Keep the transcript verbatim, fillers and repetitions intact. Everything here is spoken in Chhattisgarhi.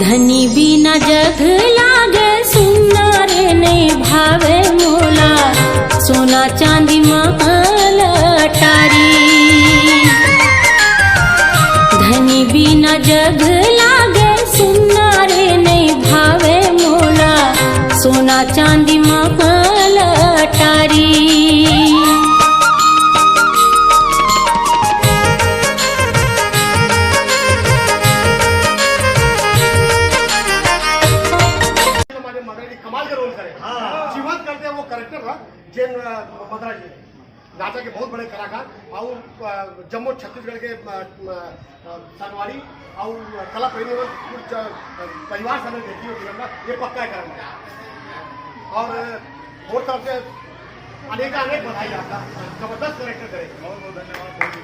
धनी बिना जग लागे सुन्ना रे, नइ भावे मोला सोना चांदी महल अटारी। धनी बिना जग लागे सुन्ना रे, नइ भावे मोला सोना चांदी महल अटारी। हमारे मदरा जी कमाल के रोल करे। हाँ। जीवंत करते हैं वो कैरेक्टर ना, जेन, अ, मदरा जी। नाचा के बहुत बड़े कलाकार और, अ, जम्मो छत्तीसगढ़ के, अ, अ, अ, संगवारी और कला प्रेमी मन कुछ, अ, परिवार से देखी हो जीवन में, ये पक्का है करना। और, अ, और तरफ से अनेकानेक बधाई आपका, जबरदस्त कैरेक्टर करे। बहुत बहुत धन्यवाद।